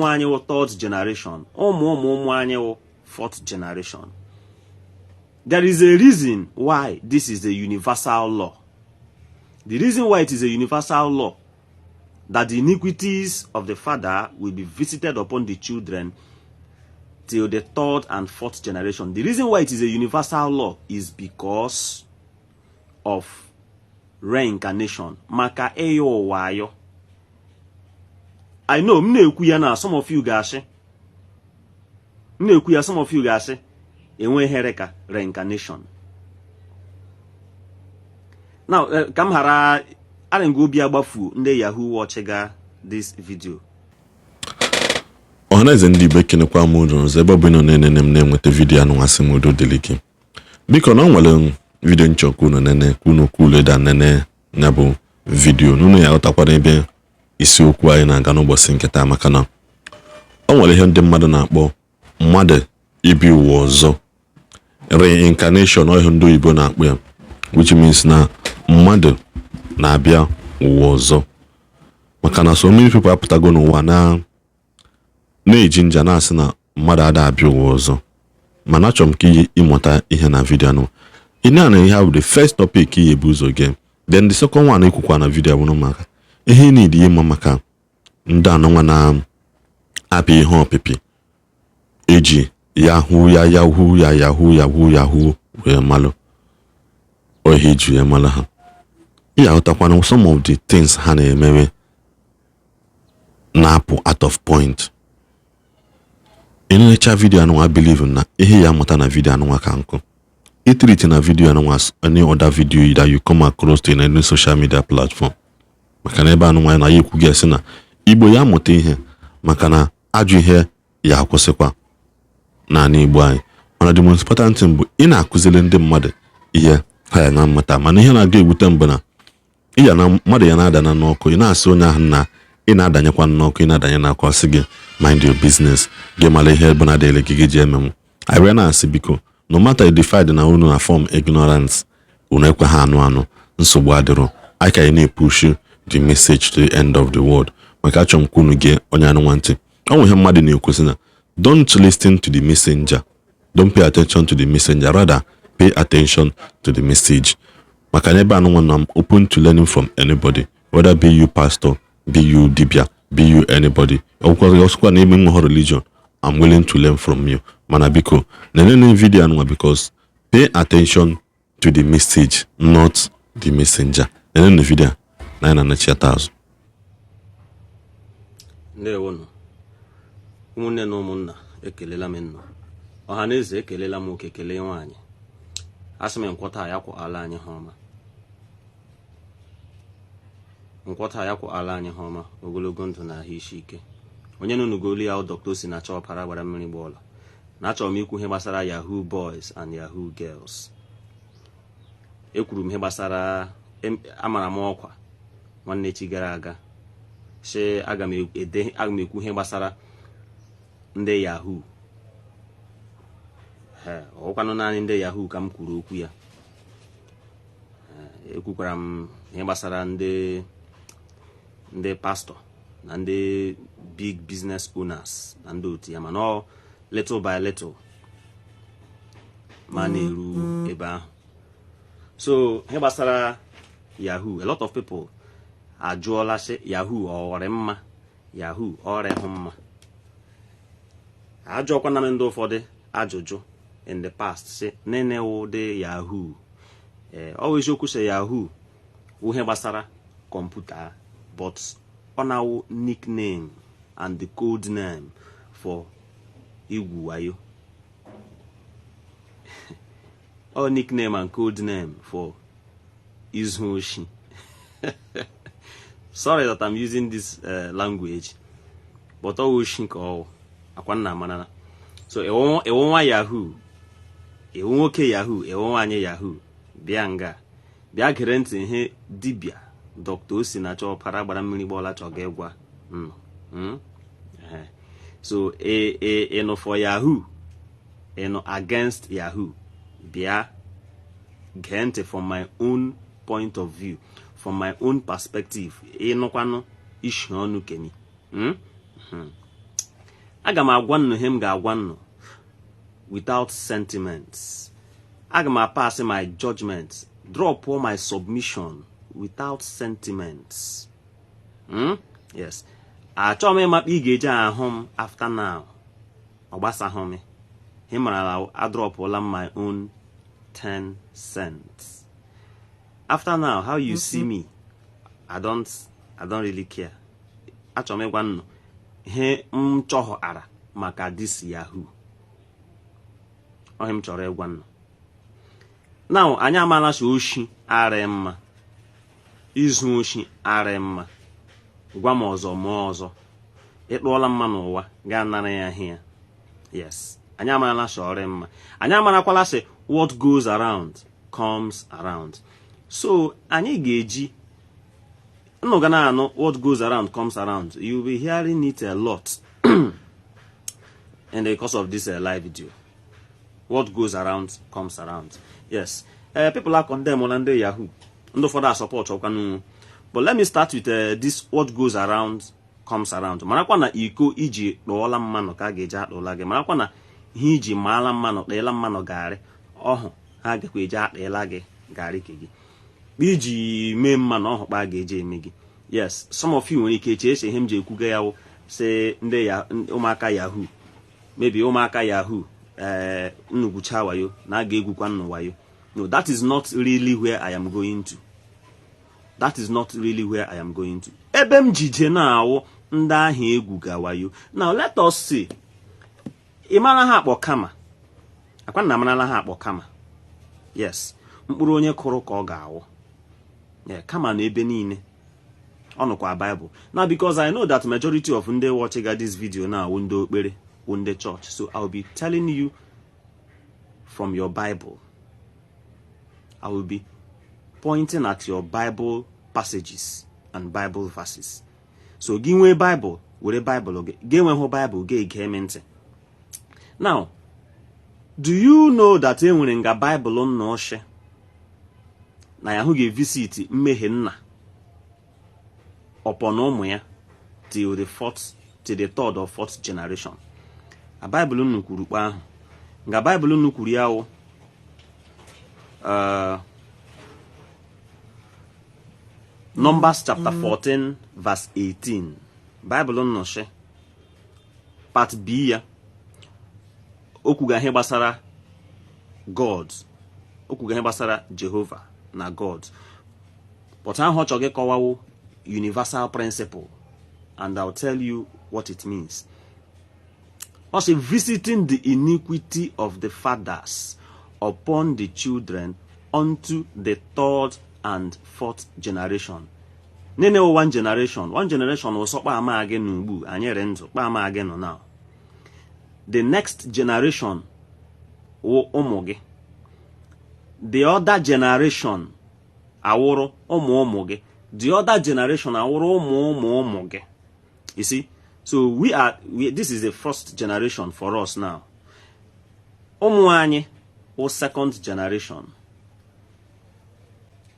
Ụmụ anyị wụ third generation. Ụmụ ụmụ ụmụ anyị wụ fourth generation. There is a reason why this is a universal law. The reason why it is a universal law that the iniquities of the father will be visited upon the children till the third and fourth generation. The reason why it is a universal law is because of reincarnation. Maka ịyọ ụwa ayọ. I know m na-ekwu ya na some of you ga-asị, m na-ekwu ya, some of you ga-asị enweghị ka reincarnation. Now ka m ghara arị nga obi agbafu ndị Yahoo watch ga this video. Ọhaneze ndị Igbo, ekenekwa m unu ọzọ ebe ọ bụ ị nọ na-enene m na-enweta video anụ. Asị m udo dịrị gị. Biko, na ọ nwere video nchọkwa unu nene, ka unu kwuleda nene ya bụ video na unu ya ghọtakwara ebe isiokwu anyị na-aga n'ụbọchị nke taa, maka na o nwere ihe ndị mmadụ na-akpọ mmadụ ibi ụwa ọzọ, reincarnation. Ọ ihe ndị oyibo na-akpọ ya, which means na mmadụ na-abịa ụwa ọzọ, maka na so many people apụtago n'ụwa na na-eji nja na-asị na mmadụ ada abịa ụwa ọzọ. Mana achọrọ m ka ịmụta ihe na video anụ ị na ihe bụ the first topic ị ebu ụzọ gee. Then the second one ekwukwa na video abụrụ maka ihe ị need ịma maka ndị anụnwa na-apị ihe ọpịpị eji yahoo ya yahoo ya yahoo yahoo yahoo wee malụ ohe eji wee malụ ha. Ị aghọtakwana some of the things ha na-emewe na-apụ out of point. Ị na-echa video anụnwa, believe na ihe ya amụta na video anụnwa ka nkụ i treat na video anụnwa as any other video that you come across in any social media platform, maka na ebe anụnwa na ya ekwu gị sị na Igbo ya amụta ihe, maka na ajọ ihe ya akwụsịkwa n'ala Igbo anyị. Mana the most important thing bụ ị na-akụziri ndị mmadụ ihe ha ya na mmata. Mana ihe na-aga ewute mbụ na ịya na mmadụ ya na-adana n'ọkụ, ị na-asị onye ahụ na ị na-adanyekwa n'ọkụ, ị na-adanye n'ọkụ, asị gị mind your business, gị mara ihe bụ na adịghị gị gị ji eme m. Anyị wee na-asị, biko, no matter the fact na unu na form ignorance, unu ekwe ha anụ anụ, nsogbu adịrọ. Anyị ka anyị na-epush the message to the end of the world, maka achọrọ m ka unu gee onye anụ nwa ntị. Ọ nwe ihe mmadụ na-ekwu sị na don't listen to the messenger, don't pay attention to the messenger, rather pay attention to the message, maka na ebe anụ nwa na I'm open to learning from anybody, whether be you pastor, be you dibia, be you anybody. Ọsịkwa na ime nwe religion, I'm willing to learn from you. Mana biko, nenene video anụnwa, because pay attention to the message, not the messenger. Nenene video na anyị na-anachiata azụ. Ndewonụ, ụmụnne na ụmụnna. Ekelela m nnụ ọha na eze, ekelela m nwoke, kelee nwaanyị. Asị m nkwọta ya kwụ ala anyị ha ọma, nkwọta ya kwụ ala anyị ha ọma, ogologo ndụ na ahụ isi ike. Onye nụnugolu ya, Dr. Osinachi Ọpara gbara mmiri gbọọla na achọrọ m ikwu ihe gbasara Yahoo boys and Yahoo girls. Ekwuru m ihe gbasara, amara m ọkwa nwanne echi gara aga sị aga m ede, aga m ekwu ihe gbasara ndị Yahoo. Ee, ọwụkwanụ naanị ndị Yahoo ka m kwuru okwu ya. Ee, ekwukwara m ihe gbasara ndị pastọ na ndị big business owners na ndị otu ya, mana ọ little by little ma na-eru ebe ahụ. So ihe gbasara Yahoo, a lot of people ajụọla sị Yahoo ọ mma, Yahoo ọrịa mma. Ajụọkwana m ndị ụfọdụ ajụjụ in the past sị nene wụdị Yahoo. Ee, ọ bụ eziokwu sị Yahoo wụ ihe gbasara kọmputa, but ọ na-awụ nickname and the code name for igwu wayo. Ọ nickname and code name for izu oshi. Sorry that I'm using this language, but ọ oshi ka ọ akwa nna amarana. So ịwụ nwa Yahoo, ịwụ nwoke Yahoo, ịwụ nwaanyị Yahoo, bịa nga bịa gere ntị ihe dibịa Dr. Osinachi Ọpara gbara mmiri gbọọla chọga ịgwa nnụ. So ịnụ for Yahoo, ịnụ against Yahoo, bịa gee ntị from my own point of view, from my own perspective. Ịnụkwanụ isi ọnụ kemi. Aga m agwa nnụ ihe m ga-agwa nnụ without sentiments. Aga m pass my judgment, drop all my submission without sentiments. Yes, achọghị m ịmakpa ị ga-eji ahụ m after now. Ọ gbasahụ m. Ị mara adropụla m my own 10 cents. After now, how you see me, I don't really care. Achọrọ m ịgwa nnụ ihe m chọghara maka this yahoo. Ọhịa m chọrọ ịgwa nnụ now, anyị amala si oshi arị mma, izu oshi arị mma. Gwa m ọzọ, mụọ ọzọ, ịkpụọla mma n'ụwa, gaa nara ya ihe ya. Yes, anyị amarala si ọrị mma. Anyị amarakwala si what goes around comes around. So anyị ga-eji nnụ ga na-anụ "what goes around comes around". You will be hearing it a lot in the course of this live video. What goes around comes around. Yes, people are condemn na ndị yahoo, ndị ụfọdụ a support ọkwanụ. But let me start with this "what goes around comes around". Marakwa na iko iji kpụọla mmanụ ka a ga-eji akpụla gị. Marakwa na ihe iji maala mmanụ, kpịla mmanụ garị ọhụ, ha gakwa eji akpịla gị garị ke gị. Iji mee mmanụ ọhụ kpa a ga-eji eme gị. Yes, some of you nwere ike eche eche ihe m ji ekwuga ya wụ sị ndị ya ụmụaka yahoo, maybe ụmụaka yahoo ee nnugwucha wayo na a ga-egwukwa nnụ wayo. No, that is not really where I am going to. That is not really where I am going to. Ebe m jije na-awụ ndị ahụ egwu ga wayo. Now let us see. Ị mara ha akpọ kama akwa nna amarala ha akpọ kama. Yes, mkpụrụ onye kụrụ ka ọ ga-awụ. Yeah, kama na ebe niile ọ nụkwa Bible. Now, because I know that majority of ndị watching this video now wụ ndị okpere, wụ ndị church, so I'll be telling you from your Bible. I will be pointing at your Bible passages and Bible verses. So gị nwee Bible, were Bible gị. Gị enweghị Bible, gị ege m ntị. Now, do you know that e nwere nga Bible nna ochie na yahoo ga-evisit mmehie nna upon ụmụ ya till the fourth, till the third or fourth generation? A Bible unu kwuru kpa ahụ, nga Bible unu kwuru ya wụ Numbers chapter 14 verse 18. Bible nnọchi part B ya, o kwuga ihe gbasara God, o kwuga ihe gbasara Jehova na God, but ahụ ọ chọrọ ịkọwawo universal principle, and I'll tell you what it means. Ọ sị, "Visiting the iniquity of the fathers upon the children unto the third and fourth generation." Nene, one generation, one generation ụsọ kpa ama gị n'ugbu anyị rị ndụ kpa ama gị nọ. Now, the next generation wụ ụmụ gị. The other generation awụrụ ụmụ ụmụ gị. The other generation awụrụ ụmụ ụmụ ụmụ gị. You see, so this is the first generation for us now. Ụmụ anyị wụ second generation,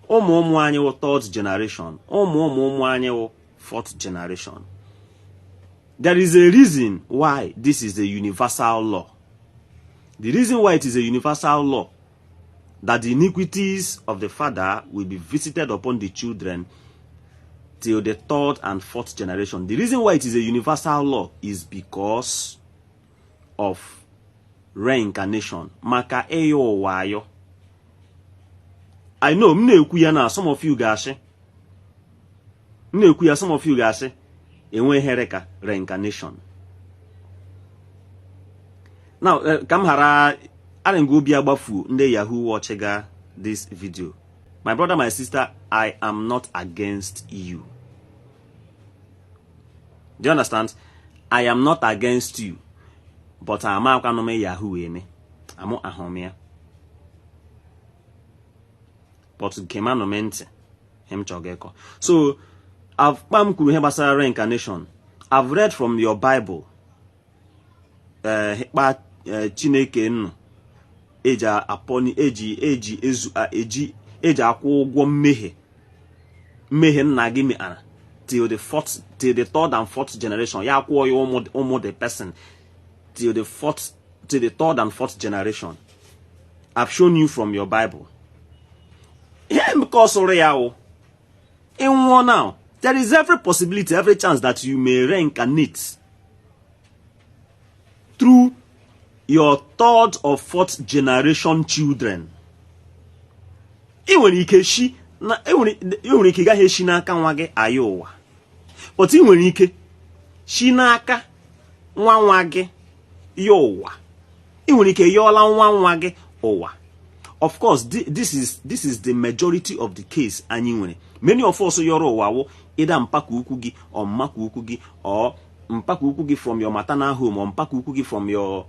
ụmụ ụmụ anyị wụ third generation, ụmụ ụmụ ụmụ anyị wụ fourth generation. There is a reason why this is a universal law. The reason why it is a universal law that the iniquities of the father will be visited upon the children till the third and fourth generation, the reason why it is a universal law is because of reincarnation, maka ịyọ ụwa ayọ. I know m na-ekwu ya na some of you ga-asị, m na-ekwu ya, some of you ga-asị enwe ihere ka reincarnation. Now, ka m ghara arịngwa obi agbafu ndị yahoo watchiga this video, my brother, my sister, I am not against you. Do you understand? I am not against you, but amakwanụ m yahoo eme amụ ahụ m ya. But gemanụ m ntị ihe m chọrọ ịkọ. So akpa m kwuru ihe gbasara reincarnation. I've read from your Bible kpa Chineke nnụ eji apọni eji eji ezu eji eji akwụ ụgwọ mmehie nna gị meara till the fourth, till the third and fourth generation. Ya akwụọ ya ụmụ ụmụ the person. till the fourth, till the third and fourth generation. I've shown you from your Bible. Ihe nke ọsụrụ ya wụ ị nwụọ now, there is every possibility, every chance that you may reincarnate through your third or fourth generation children. Ị nwere ike shi na ị nwere ike gaghị eshi n'aka nwa gị ayọ ụwa, but ị nwere ike shi n'aka nwa nwa gị yọ ụwa. Ị nwere ike yọọla nwa nwa gị ụwa. Of course, this is the majority of the case anyị nwere. Many of us yọrọ ụwa wụ ịda mpaka ukwu gị or mmaka ukwu gị or mpaka ukwu gị from your maternal home or mpaka ukwu gị from your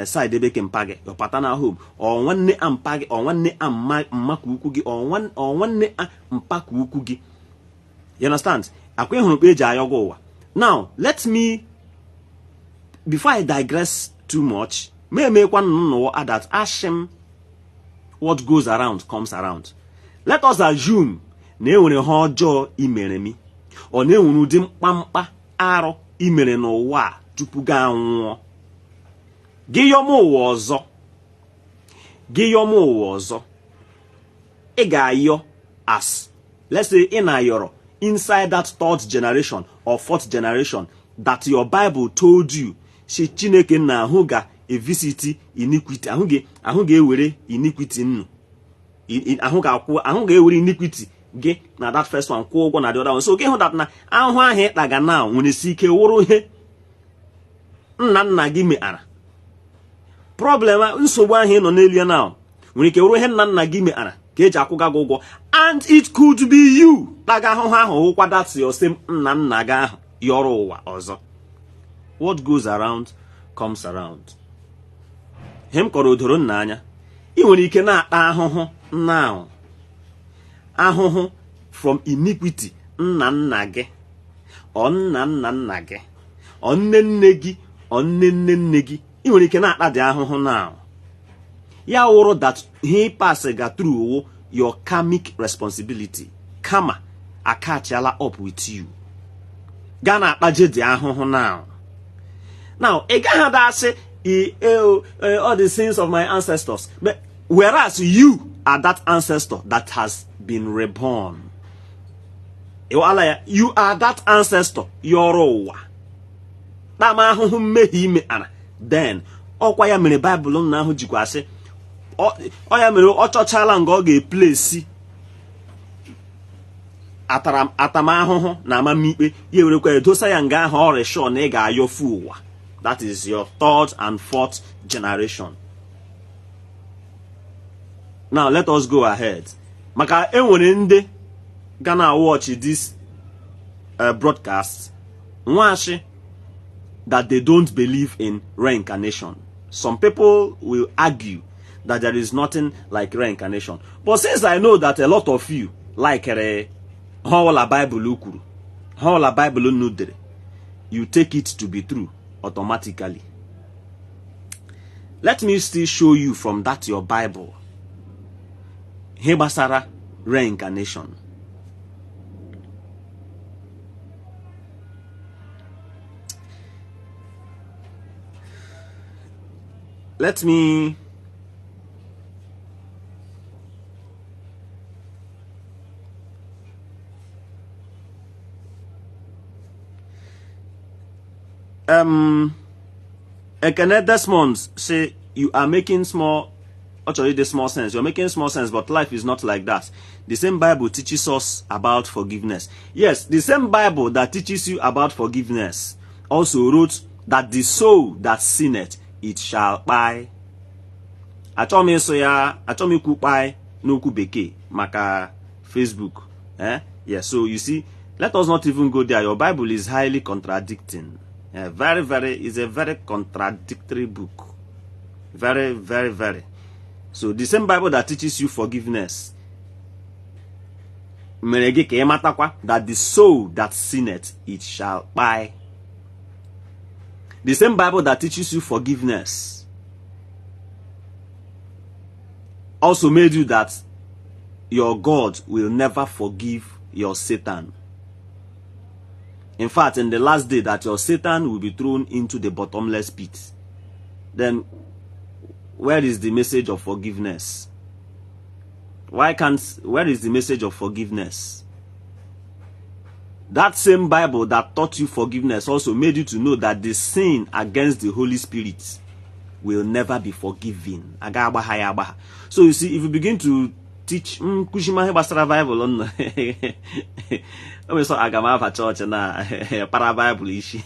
side ebe ke mpa gị, your paternal home, or nwanne a mpa gị or nwanne a mmaka ukwu gị or nwanne a mpaka ukwu gị. You understand? Akwa ịhụrụ kpa eji ayọgọ ụwa. Now let me, before I digress too much, ma emekwa nnụnụ that ashim what goes around comes around. Let us assume na enwere ha ọjọọ imere mi ọ na-enwere ụdị mkpamkpa arụ imere n'ụwa a tupu gị anwụọ. Gị yọma ụwa ọzọ, gị yọma ụwa ọzọ, ị ga-ayọ as, let's say, ị na-ayọrọ inside that third generation or fourth generation that your Bible told you si Chineke na ahụ ga-evisit iniquity ahụ gị, ahụ ga-ewere iniquity nnu ahụ ga-akwụ, ahụ ga-ewere iniquity gị na that first one kwụọ ụgwọ na the other one. So gị hụ that na ahụhụ ahụ ịkpaga now nwere si ike wụrụ ihe nna nna gị meara. Problem, nsogbu ahụ ị nọ n'elu ya now nwere ike wụrụ ihe nna nna gị meara ka eji akwụga gị ụgwọ. And it could be you kpaga ahụhụ ahụ wụkwa that your same nna nna gị ahụ yọrọ ụwa ọzọ. What goes around comes around. Ihe m kọrọ odoro nna anya. Ị nwere ike na-akpa ahụhụ now, ahụhụ from iniquity nna nna gị ọ nna nna nna gị ọ nne nne gị ọ nne nne nne gị. Ị nwere ike na-akpa dị ahụhụ now, ya wụrụ that he pass ga through wụ your karmic responsibility. Kama akachiala up with you gaa na-akpaje dị ahụhụ now. Now ị gaghị ada asị all the sins of my ancestors, but whereas you are that ancestor that has been reborn. Ịwala ya, you are that ancestor yọrọ ụwa kpama ahụhụ mmehie ime ana. Then ọkwa ya mere Baịbụl nna ahụ jikwa asị ọ ya mere ọ chọchala nga ọ ga-eplesi atamahụhụ na amamikpe ya, ewerekwa edosa ya nga ahụ ọrịshọ na ị ga-ayọfu ụwa. That is your third and fourth generation. Now let us go ahead, maka enwere ndị ga na watch this broadcast nwachi that they don't believe in reincarnation. Some people will argue that there is nothing like reincarnation, but since I know that a lot of you like ha ọla Bible kwuru, ha ọla Bible unu dere, you take it to be true automatically. Let me still show you from that your Bible ihe gbasara reincarnation. Let me Ekene Desmond say you are making small, actually the small sense. You're making small sense, but life is not like that. The same Bible teaches us about forgiveness. Yes, the same Bible that teaches you about forgiveness also wrote that the soul that sinneth, it shall die. Achọghị m ịsụ ya, achọghị m ikwu kpai n'okwu bekee maka Facebook. Eh? Yeah, so you see, let us not even go there. Your Bible is highly contradicting. Very, very, is a very contradictory book. Very, very, very. So the same Bible that teaches you forgiveness mere gị ka ị matakwa that the soul that sinneth, it shall die. The same Bible that teaches you forgiveness also made you that your God will never forgive your Satan. In fact, in the last day, that your Satan will be thrown into the bottomless pit. Then where is the message of forgiveness? Why can't Where is the message of forgiveness? That same Bible that taught you forgiveness also made you to know that the sin against the Holy Spirit will never be forgiven. Aga agbagha ya agbagha. So you see, if you begin to teach nkụzi ihe gbasara Bible nọ o so aga m aba chọọchị na para Bible isi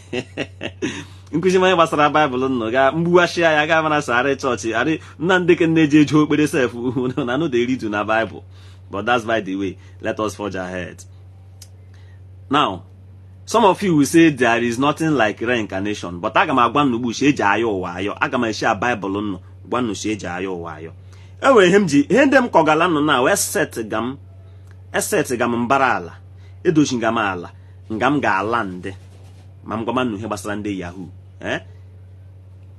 nkụzi ihe gbasara Bible nọ ga mgbughashịa ya ga mara sarị chọọchị arị nna ndị ke nne ji eje okpere sef na no dey read na Bible. But that's by the way. Let us forge ahead. Now, some of you will say there is nothing like reincarnation, but aga m agwa nnụ ugbu eji ayọ ụwa ayọ. Aga m eshi a Bible nnụ gwa nnụ si eji ayọ ụwa ayọ. E nwere ihe m ji ihe ndị m kọgala nnụ na wee set ga m eset ga m mbara ala edochiga m ala nga m ga-ala ndị ma m gwama nnụ ihe gbasara ndị yahoo, eh,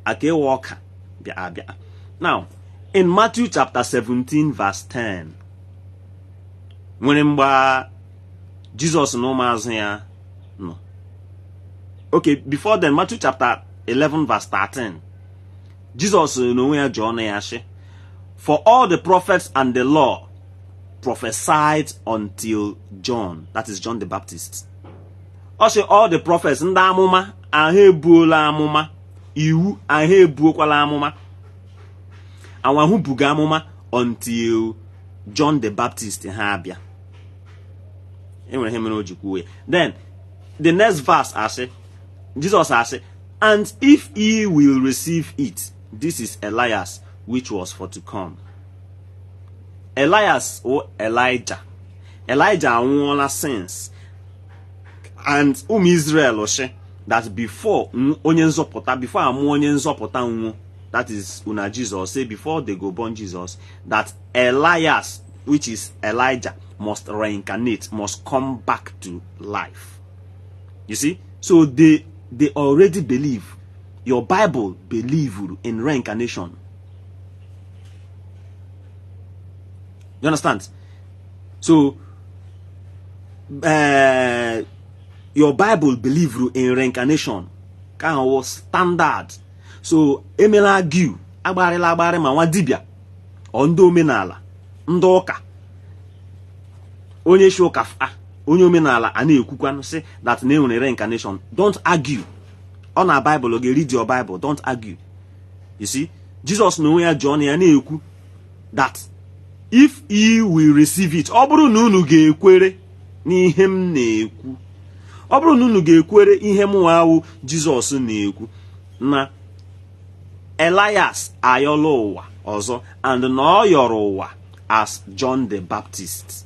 aka ịwa ọka bịa abịa. Now, in Matthew chapter 17 verse 10, nwere mgbe Jizọs na ụmụazụ ya nọ. Okay, before then, Matthew chapter 11 verse 13, Jizọs n'onwe ya ji ọnụ ya sị, "For all the prophets and the law prophesied until John," that is John the Baptist. Ọ sị all the prophets, ndị amụma ahụ ebuola amụma, iwu ahụ ebuokwala amụma, ahụ buga amụma until John the Baptist ha abịa. Enwere ihe mere o ji kwuo ya. Then the next verse asị, Jesus asị, "And if ye will receive it, this is Elias which was for to come." Elias o Elijah. Elijah anwụọla since, and ụmụ Israel sị that before onye nzọpụta, before amụọ onye nzọpụta nwụọ, that is una Jesus, say before they go born Jesus, that Elias, which is Elijah, must reincarnate, must come back to life. You see, so they already believe, your Bible believe in reincarnation. You understand? So your Bible believe in reincarnation ka ahụ standard. So emela argue, agbagharịla agbagharị ma nwa dibịa ọ ndị omenala, ndị ụka, onye shi ụka fa onye omenala a na-ekwukwanụ sị that na enwere reincarnation. Don't argue. Ọ na Bible ga read your Bible. Don't argue. You see, Jesus na onwe ya ji ọnụ ya na-ekwu that if ye will receive it, ọ bụrụ na unu ga-ekwere n'ihe m na-ekwu, ọ bụrụ na unu ga-ekwere ihe m nwa Jizọs na-ekwu na Elias ayọla ụwa ọzọ and na ọ yọrọ ụwa as John the Baptist.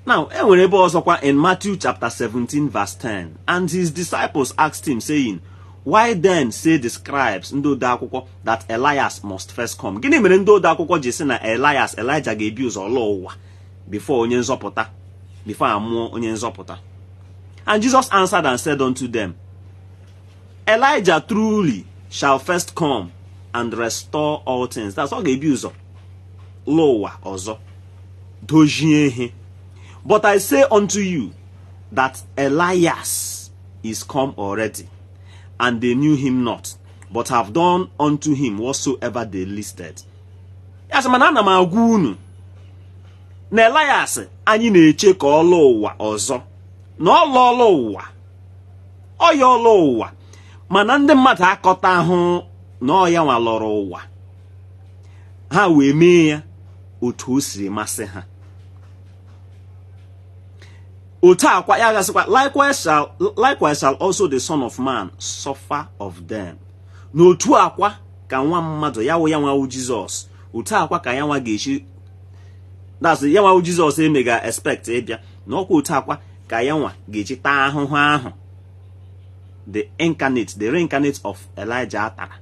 Now, e nwere ebe ọzọkwa in Matthew chapter 17 verse 10, "And his disciples asked him, saying, 'Why then say the scribes,' ndị ode akwụkwọ, 'that Elias must first come?'" Gịnị mere ndị ode akwụkwọ ji sị na Elias, Elijah, ga-ebi ụzọ lụọ ụwa before onye nzọpụta, before amụọ onye nzọpụta? "And Jesus answered and said unto them, 'Elijah truly shall first come and restore all things.'" That's ọ ga-ebi ụzọ lụọ ụwa ọzọ, dozie ihe. "But I say unto you that Elias is come already, and they knew him not, but have done unto him whatsoever they listed." Ya sị, mana ana m agwa unu na Elias anyị na-eche ka ọ lụọ ụwa ọzọ, na ọ lụọla ụwa, ọ yọọla ụwa, mana ndị mmadụ akọta ahụ na ọ ya nwa lọrọ ụwa, ha wee mee ya otu o siri masị ha. Otu akwa ya gasịkwa, Likewise shall also the Son of Man suffer of them." N'otu akwa ka nwa mmadụ ya wụ ya nwawu Jizọs, otu akwa ka ya nwa ga-esi, that's ya nwawu Jizọs emega expect ịbịa na ọkwa, otu akwa ka ya nwa ga-echi taa ahụhụ ahụ the incarnate, the reincarnate of Elijah tara.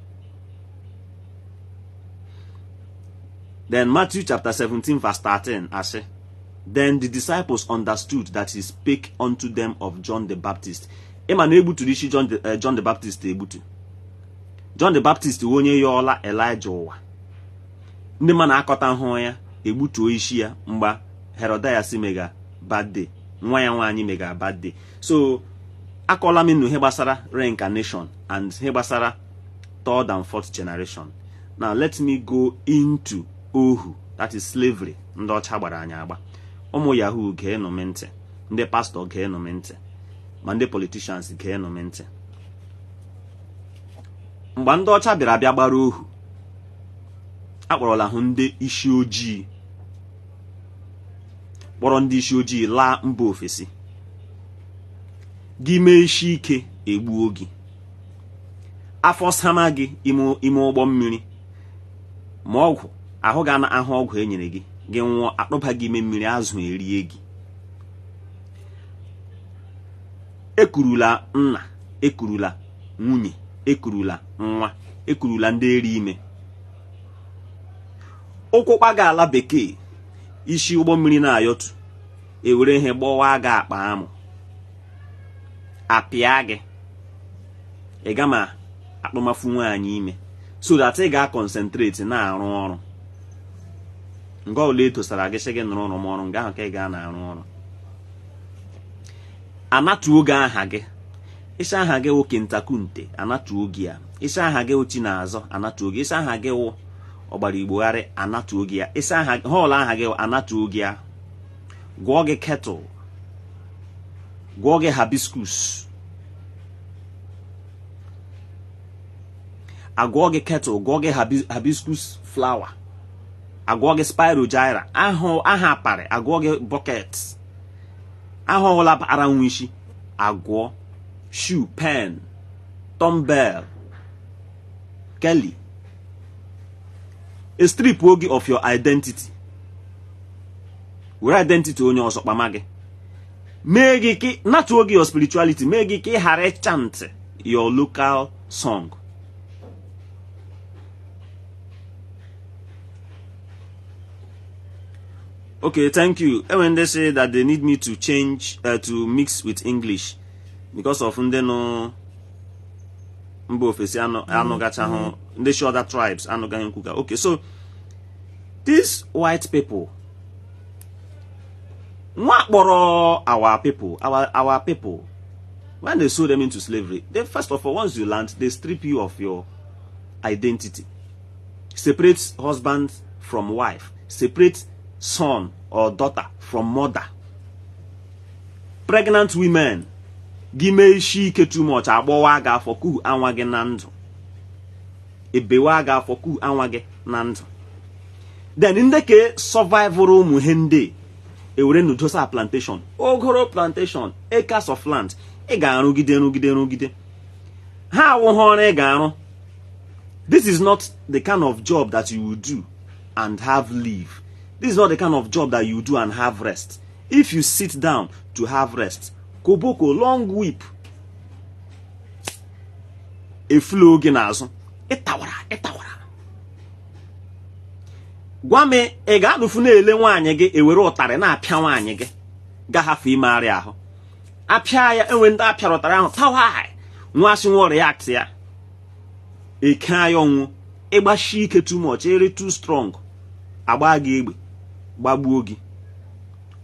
Then Matthew chapter 17 verse 13 asị, "Then the disciples understood that he spake unto them of John the Baptist." Ịma na egbuturu isi John the Baptist egbutu. John the Baptist wụ onye yọọla Elijah ụwa, ndị ma na-akọta hụ ya egbutuo isi ya mgba Herodias mega birthday, nwa ya nwaanyị mega birthday. So Akọla m unu ihe gbasara reincarnation and ihe gbasara third and fourth generation. Now let me go into ohu, that is slavery, ndị ọcha gbara anyị agba. Ụmụ yahoo, geenụ m ntị. Ndị pastọ, geenụ m ntị. Ma ndị politicians, geenụ m ntị. Mgbe ndị ọcha bịara bịa gbara ohu, akpọrọla hụ ndị isi ojii, kpọrọ ndị isi ojii laa mba ofesi. Gị mee isi ike, egbuo gị, afọ sama gị ime ụgbọ mmiri, ma ọgwụ ahụ ga na ahụ ọgwụ e nyere gị, gị nwụọ, akpụba gị ime mmiri, azụ erie gị. Ekurula nna, ekurula nwunye, ekurula nwa, ekurula ndị eri ime. Ụkwụ kpaga ala bekee, isi ụgbọ mmiri na-ayọtu, ewere ihe gbọwa gị akpa amụ, apịa gị, ị gama akpụmafu nwaanyị ime, so that ị ga-concentrate na-arụ ọrụ. Nga ọbụla etosara gị, sị gị nụrụ ọrụ m ọrụ nga ahụ ka ị ga na-arụ ọrụ. Anatuo gị aha gị. Isi aha gị wụ Kintakunte, anatuo gị ya. Isi aha gị wụ Chinazọ, anatuo gị. Isi aha gị wụ Ọgbara Igbogharị, anatuo gị ya. Isi aha họọlụ aha gị wụ, anatuo gị ya. Gụọ gị kettle, gụọ gị hibiscus, agụọ gị kettle, gụọ gị hibiscus flower, agụọ gị spirogyra, aha aparị, agụọ gị bucket, aha ọbụla bara nwa isi, agụọ shoe, pen, dumbbell, kelly. A strip gị of your identity, were identity onye ọzọ kpama gị, mee gị ka natuo gị your spirituality, mee gị ka ị ghara chant your local song. Okay, thank you. And when they say that they need me to change to mix with English because of ndị nọ mba ofesi anụgachahụ, ndị shi other tribes anụgaghị nkwuga. Okay, so these white people nwa kpọrọ our people, our people, when they sold them into slavery, they first of all, once you land, they strip you of your identity, separate husband from wife, separate son or daughter from mother. Pregnant women, gị mee isi ike too much, agbọwa gị afọ, kuhu anwa gị na ndụ, ebewa gị afọ, kuhu anwa gị na ndụ. Then ndị ke survivor ụmụ ihe ndị ewere nudosa plantation, ogoro plantation, acres of land, ị ga-arụgide rụgide rụgide ha awụghị ọrụ ị ga-arụ. This is not the kind of job that you will do and have leave. This is not the kind of job that you do and have rest. If you sit down to have rest, koboko, long whip efulo gị n'azụ, ịtawara ịtawara. Gwa m, ị ga-anụfu na-ele nwaanyị gị, ewere ụtarị na-apịa nwaanyị gị, gahafe imegharị ahụ, apịa ya. Enwe ndị apịara ụtarị ahụ, tawa nwa asị nwa react ya, eke ya ọnwụ. Ịgbashi ike too much, ere too strong, agba gị egbe, gbagbuo gị,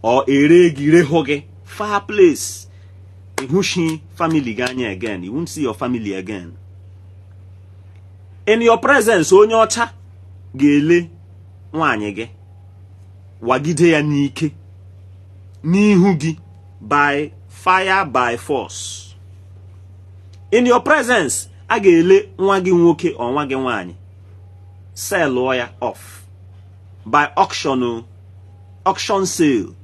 ọ ere gị, rehụ gị far place, ịhụshi family gị anya again. You won't see your family again. In your presence, onye ọcha ga-ele nwaanyị gị, wagide ya n'ike n'ihu gị, by fire by force. In your presence, a ga-ele nwa gị nwoke ọ nwa gị nwaanyị, sellụọ ya off by auction, auction sale.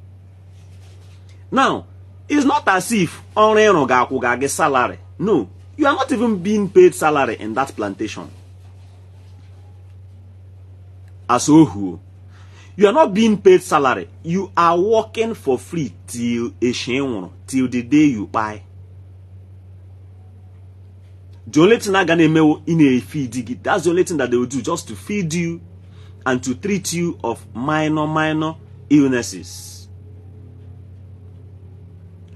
Now, it's not as if ọrụ ịrụ ga-akwụ ga gị salary. No, you are not even being paid salary in that plantation as ohu. You are not being paid salary. You are working for free till echi nwụrụ, till the day you kpai. The only thing a ga na-emewo, ị na-efeed gị. That's the only thing that they will do, just to feed you and to treat you of minor minor illnesses.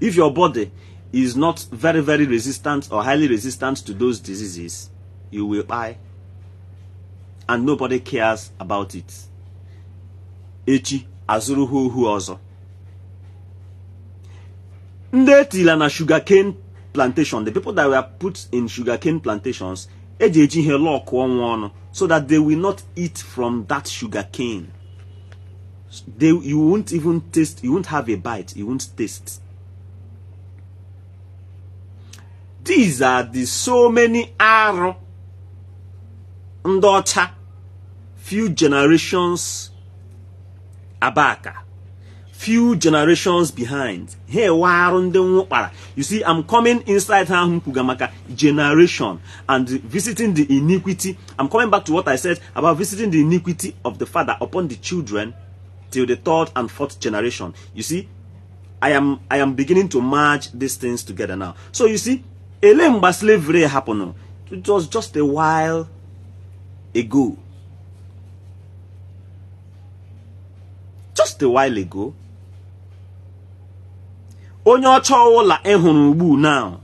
If your body is not very very resistant or highly resistant to those diseases, you will die, and nobody cares about it. Echi azụrụ ha ohu ọzọ. Ndị etila na sugarcane plantation, the people that were put in sugarcane plantations, eji eji ihe lock ọnwa ọnụ so that they will not eat from that sugarcane. You won't even taste, you won't have a bite, you won't taste. These are the so many arụ ndị ọcha few generations abaka, few generations behind. Hey, arụ ndị nwụkpara. You see, I'm coming inside ha ahụ kwuga maka generation and visiting the iniquity. I'm coming back to what I said about visiting the iniquity of the father upon the children till the third and fourth generation. You see, I am beginning to merge these things together now. So you see, ele mgbe slavery happened, it was just a while ago. Just a while ago. Onye ọcha ọwụla ị hụrụ ugbu now,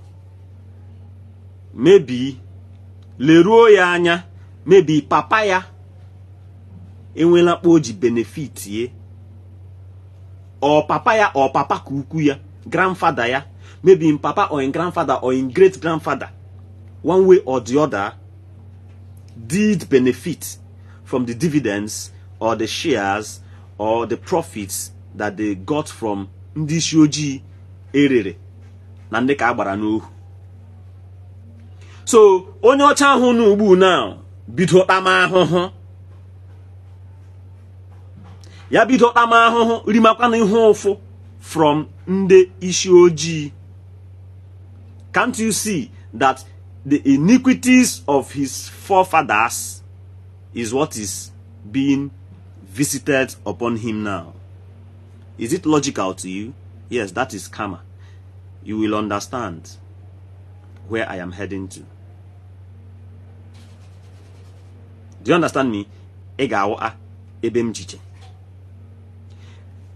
maybe leruo ya anya, maybe papa ya enweela kpa o ji benefit ye, or papa ya or papa ka ukwu ya, grandfather ya, maybe in papa or in grandfather or in great grandfather, one way or the other, did benefit from the dividends or the shares or the profits that they got from ndị isi ojii erere na ndị ka agbara n'ohu. So onye ọcha ahụ n'ugbu now bido kpama ahụhụ ya, bido kpama ahụhụ, rimakwa na ihe ụfụ from ndị isi ojii. Can't you see that the iniquities of his forefathers is what is being visited upon him now? Is it logical to you? Yes, that is karma. You will understand where I am heading to. Do you understand me? Ị ga-aghọta ebe m jiche.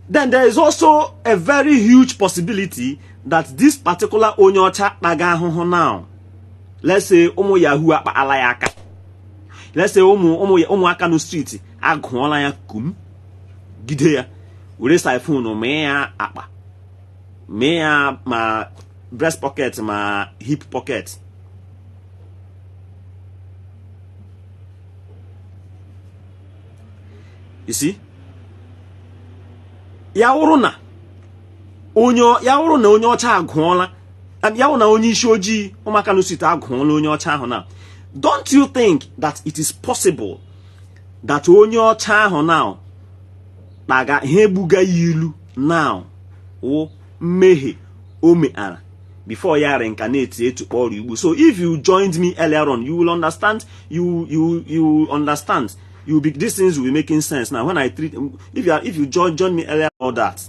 Then there is also a very huge possibility that this particular onye ọcha kpaga ahụhụ now, let's say ụmụ yahoo akpaala ya aka, let's say ụmụ ụmụ ụmụaka no street agụọla ya kum gide ya, were siphon mee ya akpa, mee ya ma breast pocket ma hip pocket. You see, ya wụrụ na onye ya wụrụ na onye ọcha agụọla ya wụrụ na onye isi ojii ụmụaka no street agụọla onye ọcha ahụ na, don't you think that it is possible that onye ọcha ahụ now kpaga ihe egbuga ya ilu now wụ mmehie o meara before ya reincarnate etu kpọrọ igbu? So if you joined me earlier on, you will understand. You understand, you will be, these things will be making sense now when I treat. If you join me earlier all that,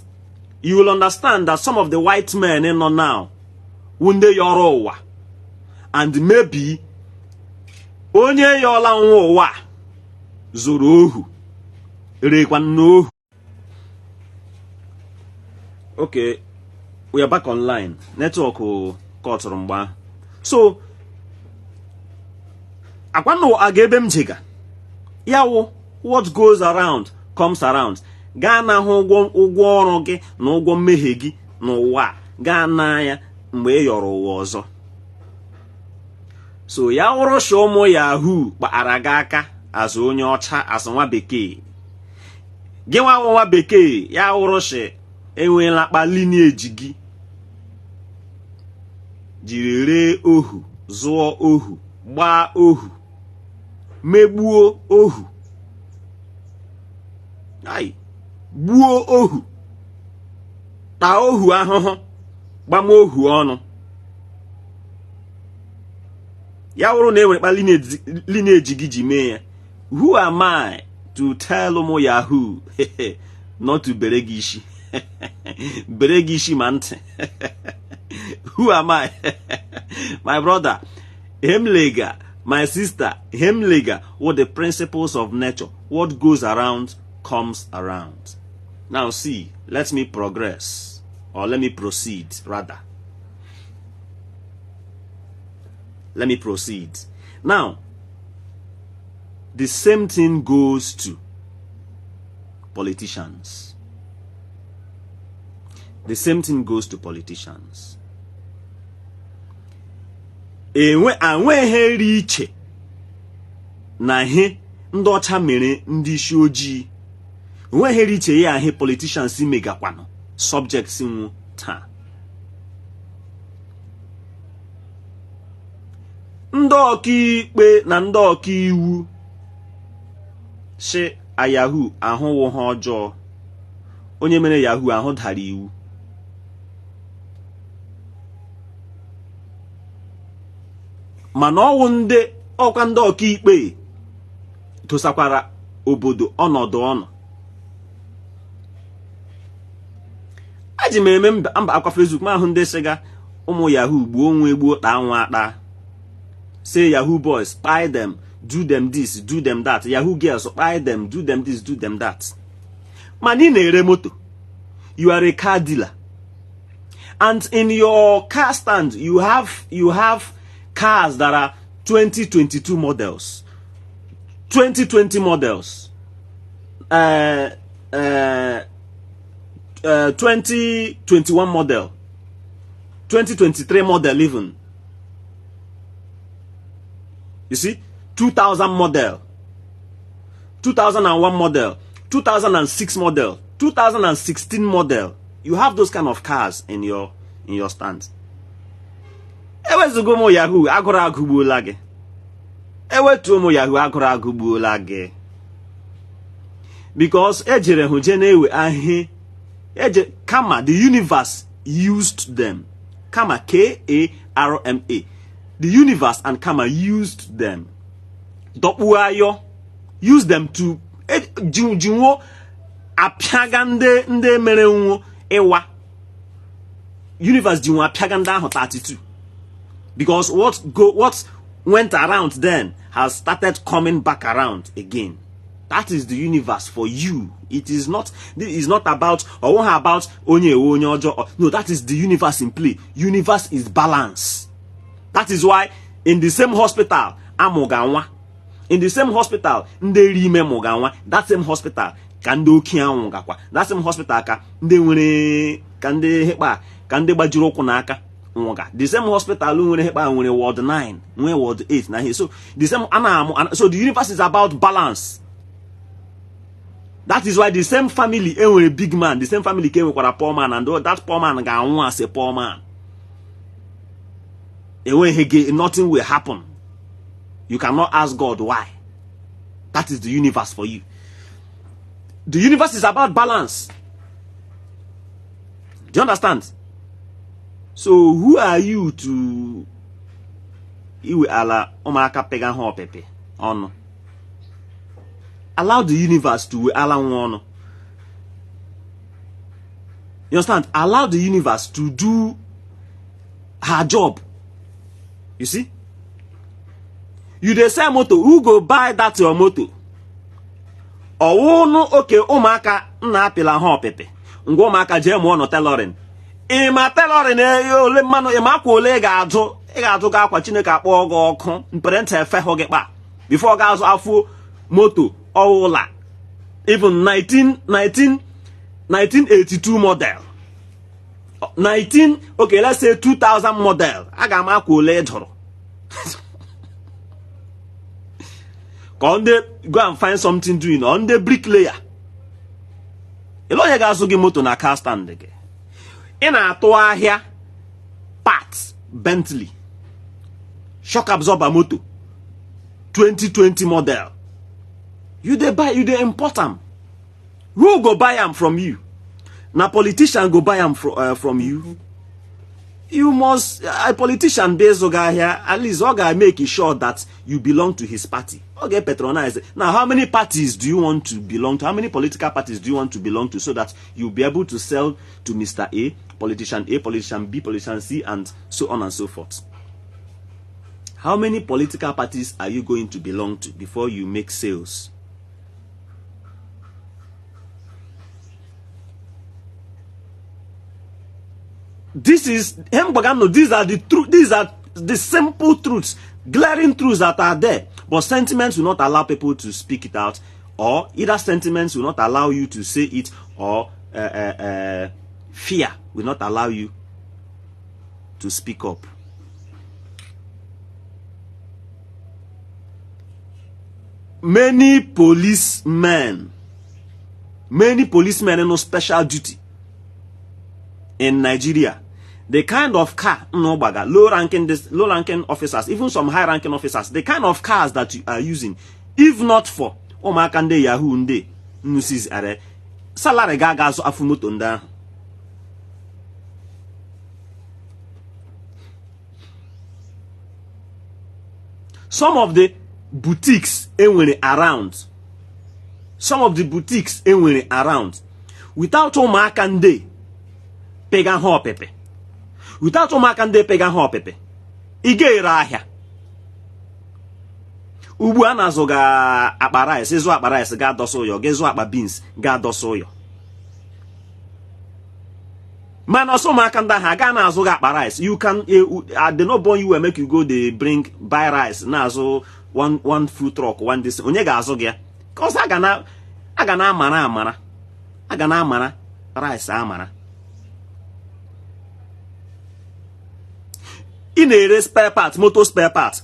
you will understand that some of the white men nọ now wụ ndị yọrọ ụwa, and maybe onye yọọla nwa ụwa zụrụ ohu, rekwa n'ohu. Okay, we are back online. Network kọtụrụ mgbe ahụ. So akwanụ aga ebe m jega ya wụ what goes around comes around. Gaa na hụ ụgwọ ụgwọ ọrụ gị na ụgwọ mmehie gị n'ụwa, gaa na ya mgbe ị yọrọ ụwa ọzọ. So ya wụrụ ụmụ yahoo kpara gị aka azụ onye ọcha, azụ nwa bekee gị, nwa nwa bekee, ya wụrụ shi enweela kpa lineage gị jiri ree ohu, zụọ ohu, gbaa ohu, megbuo ohu, ai gbuo ohu, taa ohu ahụhụ, gbama ohu ọnụ. Ya wụrụ na enwere kpa lineage gị ji mee ya, who am I to tell ụmụ yahoo not to bere gị isi, bere gị isi ma ntị? Who am I? My brother Hemlega, my sister Hemlega, what the principles of nature: what goes around comes around. Now see, let me progress, or let me proceed rather. Let me proceed now. The same thing goes to politicians. The same thing goes to politicians. Enwe anweghị ri iche na ihe ndị ọcha mere ndị isi ojii. Enweghị ri iche ya ihe politicians megakwanụ subjects nwu taa. Ndị ọkaikpe na ndị ọkaiwu si Yahoo ahụwụ ha ọjọọ. Onye mere Yahoo ahụ dara iwu. Mana ọwụ ndị ọkwa ndị ọkaikpe dosakwara obodo ọnọdụ ọnụ. Aji m eme mba akwa Facebook ma ahụ ndị sịga ụmụ Yahoo gbuo onwe gbuo taa nwa akpa. Say Yahoo boys, spy them, do them this, do them that. Yahoo girls, spy them, do them this, do them that. Mana ị na-ere moto. You are a car dealer. And in your car stand, you have cars that are 2022 models, 2020 models, 2021 model, 2023 model even. You see, 2000 model, 2001 model, 2006 model, 2016 model. You have those kind of cars in your stand. Ewezugo ụmụ Yahoo agụrụ agụgbuola gị. Ewetu ụmụ Yahoo agụrụ agụgbuola gị. Because ejere hụ je na-ewe ahị eje kama the universe used them. Kama K-A-R-M-A. The universe and karma used them. Dọkpuo ayọ. Use them to jinwo apịaga ndị mere nwo ịwa. Universe jinwo apịaga ndị ahụ 32. Because what went around then has started coming back around again. That is the universe for you. It is not, this is not about or about onye onye ojo. No, that is the universe in play. Universe is balance. That is why in the same hospital amụga nwa. In the same hospital ndị ri ime mụga nwa. That same hospital ka ndị oke anwụ gakwa. That same hospital ka ndị nwere ka ndị hekpa ka ndị gbajiri ụkwụ n'aka nwụga. The same hospital nwere hekpa nwere ward 9, nwee ward 8 na ihe. So the same so the universe is about balance. That is why the same family enwere big man, the same family ka enwekwara poor man, and that poor man ga-anwụ as a poor man. Enweghị, nothing will happen. You cannot ask God why. That is the universe for you. The universe is about balance. Do you understand? So who are you to iwe ala ụmụaka pega ha ọpịpị ọnụ? Allow the universe to we ala nwa ọnụ. You understand? Allow the universe to do her job. You see? You dey sell moto, who go buy that your moto? Ọwụnụ oke ụmụaka nna apịla ha ọpịpị. Ngwa ụmụaka jee mụọ nọ tailoring. Ịma tailoring ole mmanụ ịma akwa ole ị ga-ajụ ị ga-ajụ gị akwa Chineke akpọọ gị ọkụ mperenta efe hụ gị kpa before ọ ga-azụ afụ moto ọwụla even 1982 model 19 okay let's say 2000 model a ga-ama akwa ole ị jụrụ. Ka ndị go and find something doing on the bricklayer. Ele onye ga-azụ gị moto na car stand gị? Ị na-atụ ahịa parts Bentley shock absorber moto 2020 model. You dey buy, you dey import am. Who go buy am from you? Na politician go buy am from you. You must, a politician based ahịa, at least ọ ga-make sure that you belong to his party. Ọ ga-patronize. Now, how many parties do you want to belong to? How many political parties do you want to belong to so that you'll be able to sell to Mr. A, politician A, politician B, politician C, and so on and so forth? How many political parties are you going to belong to before you make sales? This is these are the truth, these are the simple truths, glaring truths that are there. But sentiments will not allow people to speak it out, or either sentiments will not allow you to say it, or fear will not allow you to speak up. Many policemen no special duty in Nigeria. The kind of car no baga, low ranking officers, even some high ranking officers, the kind of cars that you are using, if not for ụmụaka ndị yahoo ndị nnusis are salary ga aga azụ afụ moto ndị ahụ. Some of the boutiques enwere around, without ụmụaka ndị pega ha ọpịpị, without ụmụaka ndị pega ha ọpịpị, ị ga-ere ahịa. Ugbu a na-azụ ga akpa rice, ịzụ akpa rice ga adọsa ụyọ, ga ịzụ akpa beans ga adọsa ụyọ. Mana ọsọ ụmụaka ndị ahụ aga na-azụ gị akpa rice. You can they no born you make you go dey bring buy rice na-azụ one food truck one this. Onye ga-azụ gị ya? Cause a ga na amara amara, a ga na amara rice amara. Ị na-ere spare part, moto spare part.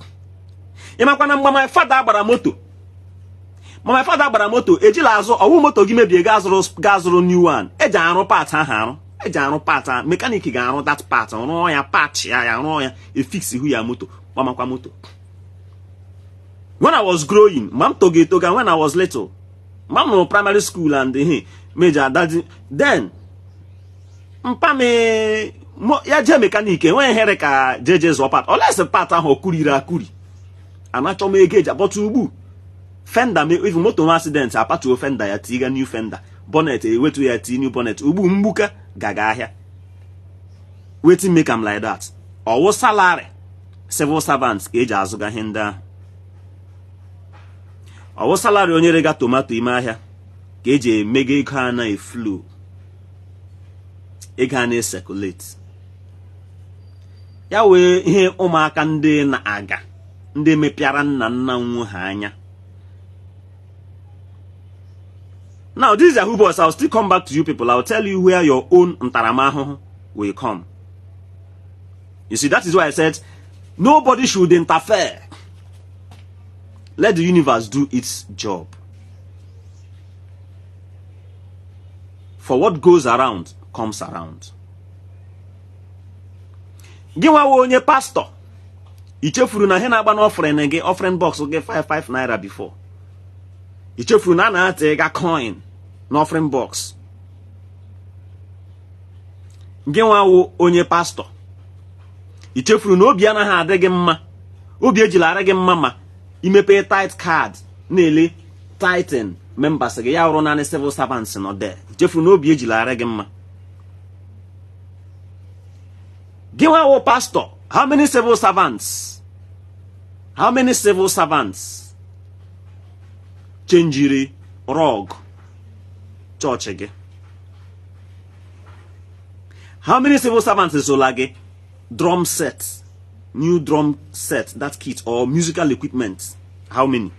Ị makwa na mgbe my father gbara moto, ejila azụ ọwụ moto gị mebie ga zụrụ new one. Eji arụ part ahụ arụ, eji arụ part ahụ, mekanik ga-arụ that part, rụọ ya patch ya rụọ ya, efix ihu ya moto, gbamakwa moto. When I was growing, ma m toga etoga, when I was little, ma m nụrụ primary school and ihe meja daddy, then mpa m ya jee mekanik enweghị ihere ka jeje zụọ part, olesi part ahụ ọ kuriri akuri. Anachọ m ego eji abọta ugbu fenda me even moto nwa accident apatuo fenda ya tiga new fenda, bonnet ewetu ya tii new bonnet. Ugbu mgbuka gaga ahịa. Wetin make am like that? Ọwụ salary civil servants ka eji azụga ihe ndị ahụ. Ọwụ salary onye rega tomato ime ahịa ka eji emega ego a na-eflow, ego a na-esekulate. Ya wee ihe ụmụaka ndị na-aga ndị mepịara nna nna nwu ha anya. Now these Yahoo boys, I'll still come back to you people. I'll tell you where your own ntaramahụhụ will come. You see, that is why I said nobody should interfere. Let the universe do its job. For what goes around comes around. Gị nwawo onye pastor, i chefuru na ihe na-agba n'offering gị, offering box gị 55 naira before. I chefuru na a na-ata ịga coin n'offering box. Gị nwawo onye pastor, i chefuru na obi anaghị adị gị mma, obi ejila ara gị mma ma imepe tithe card na-ele tithing members gị ya wụrụ naanị civil servants nọ there. I chefuru na obi ejila ara gị mma. Gị nwawo pastor, how many civil servants? How many civil servants changiri rug church gị? How many civil servants sola gị drum set, new drum set, that kit or musical equipment? How many?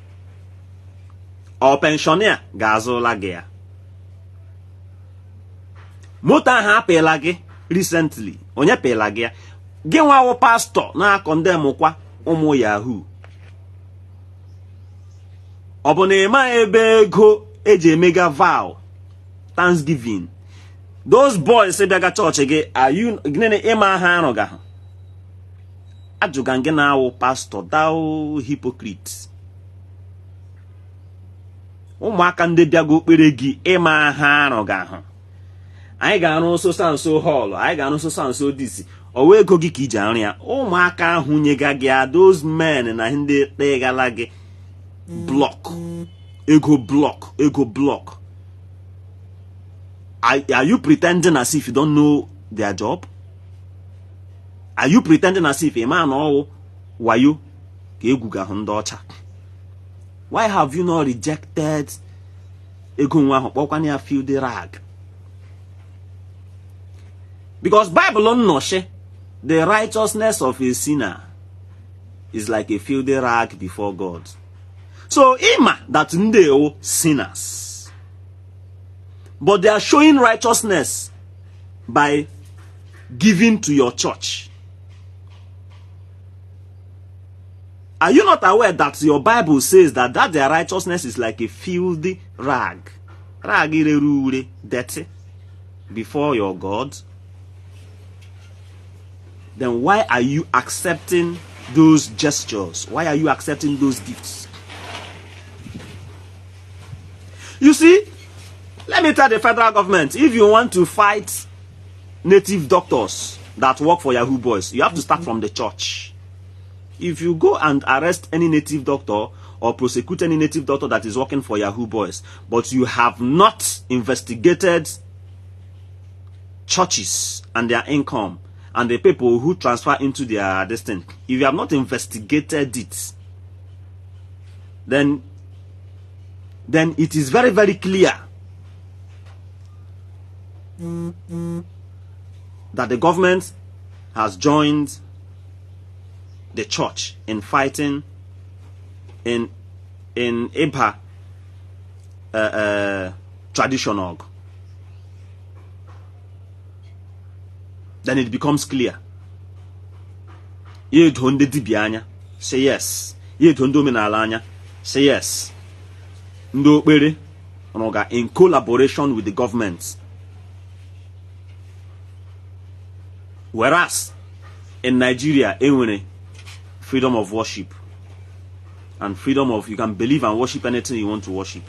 Or pensioner ga-azụla gị ya? Moto ahụ apịla gị recently, onye pịla gị ya? Gị nwawo pastor na-akọndem kwa ụmụ yahoo. Ọ bụ na ịma ebe ego eji emega vow thanksgiving? Those boys bịaga chọọchị gị, are you gịnị ịma ha arụga ha? Ajụga gị na-awụ pastor, thou hypocrite. Ụmụaka ndị bịago okpere gị ịma ha arụga ha. Anyị ga-arụ so nso hall, anyị ga-arụ so nso disi. Ọwa ego gị ka iji arụ ya. Ụmụaka ahụ nyega gị ya, those men na ndị kpegala gị block, ego block, ego block. Are you pretending as if you don't know their job? Are you pretending as if a man ọwụ wayo ka egwu ga-ahụ ndị ọcha? Why have you not rejected ego nwa ahụ kpọkwana ya filthy rag? Because Bible nnọchi, the righteousness of a sinner is like a filthy rag before God. So ima that ndị sinners, but they are showing righteousness by giving to your church. Are you not aware that your Bible says that their righteousness is like a filthy rag? Rag rere ure, dirty, before your God. Then why are you accepting those gestures? Why are you accepting those gifts? You see, let me tell the federal government, if you want to fight native doctors that work for Yahoo Boys, you have to start from the church. If you go and arrest any native doctor or prosecute any native doctor that is working for Yahoo Boys, but you have not investigated churches and their income and the people who transfer into their this thing, if you have not investigated it, then it is very, very clear that the government has joined the church in fighting in Iba traditional. Then it becomes clear. Ye edo ndị dibịa anya, say yes. Ye edo ndị omenala anya, say yes. Ndị okpere rụga in collaboration with the government. Whereas in Nigeria, enwere freedom of worship and freedom of, you can believe and worship anything you want to worship.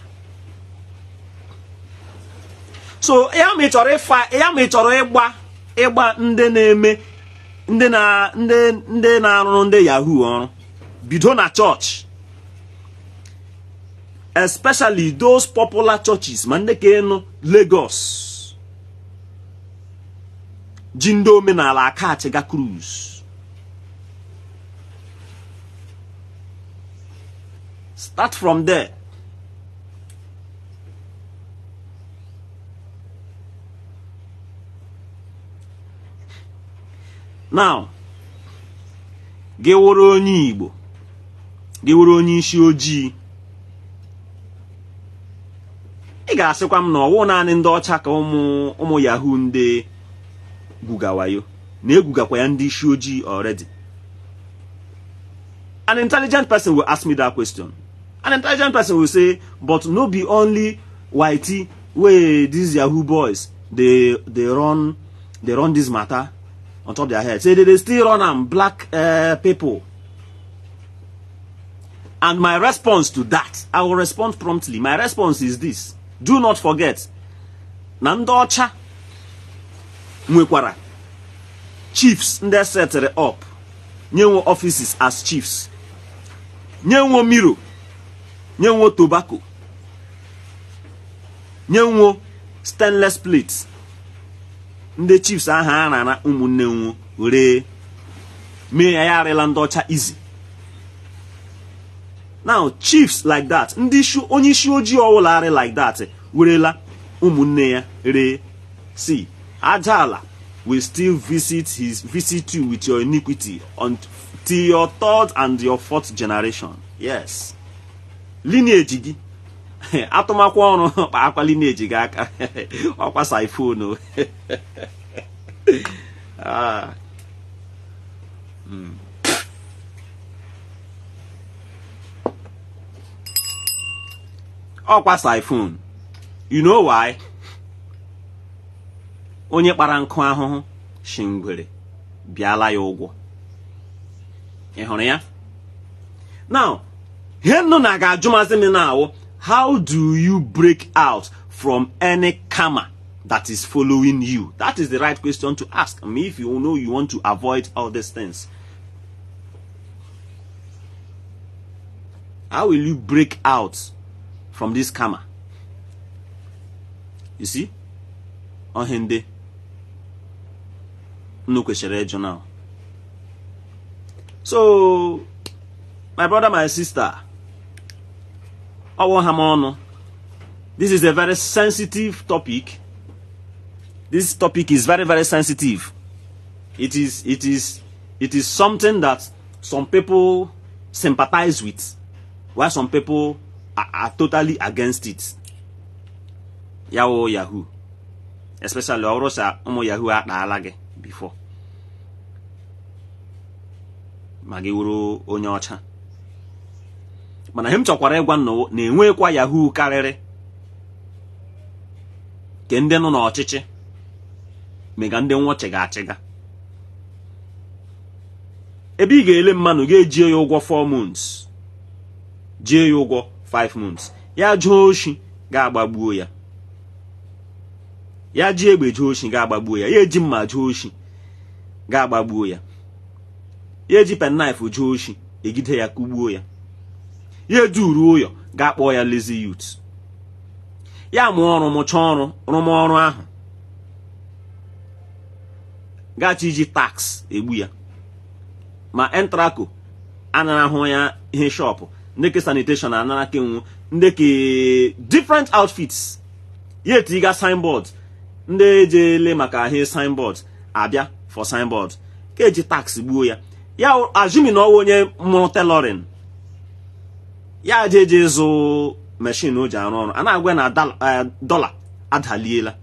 So ya ma ị chọrọ ịfa, ya ma ị chọrọ ịgba ndị na-eme, ndị na ndị na-arụrụ ndị Yahoo ọrụ, bido na church, especially those popular churches ma ndị ka enu Lagos ji ndị omenala aka achịga cruise. Start from there. Now, gị wụrụ onye Igbo, gị wụrụ onye isi ojii, ị ga-asịkwa m na ọwụ naanị ndị ọcha ka ụmụ Yahoo ndị gwugawayo na-egwugakwa ya ndị isi ojii already. An intelligent person will ask me that question. An intelligent person will say, but no be only whitey wey these Yahoo boys they run this matter on top of their head. Say they still run am black people. And my response to that, I will respond promptly. My response is this: do not forget, na ndị ọcha nwekwara chiefs ndị setịrị up, nyenwo offices as chiefs, nyenwo miro, nyenwo tobacco, nyenwo stainless plates. Ndị chiefs ahụ a na-ana ụmụnne nwo ree mee ya ya arịla ndị ọcha easy. Now chiefs like that, ndị onye isi ojii ọwụla arị like that werela ụmụnne ya ree. See, Ajala will still visit you with your iniquity until your third and your fourth generation. Yes, lineage gị atụmakwa ọrụ kpa akwa lineage gị aka ọkwa siphon. Ọkwa siphon. You know why? Onye kpara nkụ ahụhụ shingwere bịala ya ụgwọ. Ị hụrụ ya? Now, ihe nnu na ga-ajụmazi m na-awụ, how do you break out from any karma that is following you? That is the right question to ask. I mean, if you know you want to avoid all these things, how will you break out from this karma? You see? Ohinde unu kwesịrị ịjụ now. So, my brother, my sister, ọwụ ha m ọnụ. This is a very sensitive topic. This topic is very, very sensitive. It is something that some people sympathize with, while some people are totally against it. Yahoo, Yahoo. Especially ọrụ ụmụ Yahoo akpaala gị before. Ma gị wụrụ onye ọcha. Mana ihe m chọkwara ịgwa nnọọ na-enwekwa yahoo karịrị ke ndị nọ n'ọchịchị mega ndị nwọchịga achịga. Ebe ị ga-ele mmanụ ga-ejie ya ụgwọ 4 months, jie ya ụgwọ 5 months, ya jụọ oshi ga-agbagbuo ya, ya ji egbe jụọ oshi ga-agbagbuo ya, ya eji mma jụọ oshi ga-agbagbuo ya, ya eji penknife jụọ oshi egide ya kụgbuo ya, ya eduru ụyọ ga-akpọ ya lazy youth, ya mụọ ọrụ mụchaa ọrụ rụma ọrụ ahụ gachi iji tax egbu ya. Ma ENTRACO anara ahụ ya ihe shop, ndị ke sanitation anara kenwu, ndị ke different outfits ya etiga signboard, ndị eje maka ihe signboard abịa for signboard ka eji tax gbuo ya. Ya azumi na ọwụ onye mụrụ tailoring, ya je eje zụ machine o ji arụ ọrụ, a na-agwa na dọla adaliela,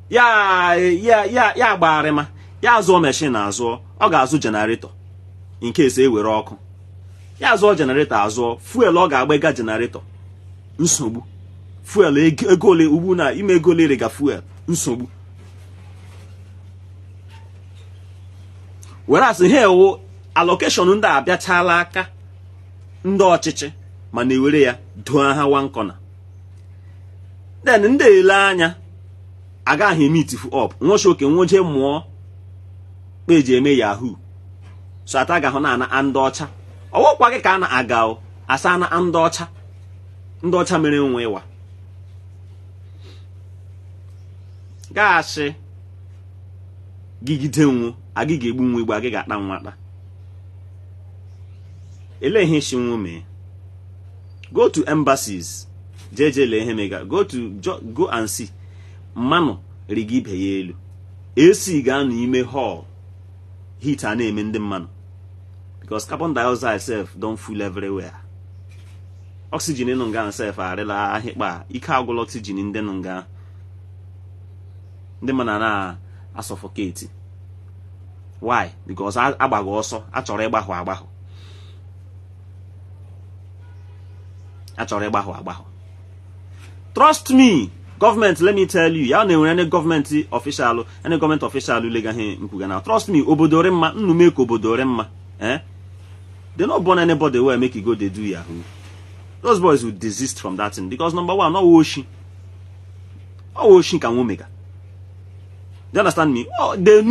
ya ya ya ya gbagharịma ya zụọ machine azụọ, ọ ga-azụ generator in case e were ọkụ, ya zụọ generator azụọ fuel ọ ga-agba generator, nsogbu fuel ego ole ugbu na ime ego ole rega fuel, nsogbu. Whereas ihe ewu allocation ndị abịachala aka ndị ọchịchị mana ewere ya doo ha one corner, then ndị ele anya agaghị emitifu up nwoke nwoje mụọ kpeji eme yahoo so ata gahụ na ana ndị ọcha ọwụkwa gị ka a na-aga o asa na ndị ọcha, ndị ọcha mere nwe ịwa gaasị gigide nwu agị ga-egbu nwa igbo agị ga-akpa nwa akpa. Ele ihe isi nwu mee? Go to embassies jeje lee ihe mega, go to go and see mmanụ riga ibe ya elu, AC ga-anọ ime hall heat a na-eme ndị mmanụ because carbon dioxide self don full everywhere. Oxygen nọ nga self arịla ahịkpa ike agwụla oxygen ndị nọ nga, ndị mmanụ na-asọfọketi. Why? Because agbaghị ọsọ, achọrọ ịgbahụ agbahụ, achọrọ ịgbahụ agbahụ. Trust me, government, let me tell you, ya na-enwere any government official, any government official legaghị nkwuga na trust me, obodo rị mma, nnu mee ka obodo rị mma, eh? They no born anybody well make you go they do yahoo. Those boys will desist from that thing because number one, no oshi. Oh, oshi ka nwomega. Do you understand me? Oh, they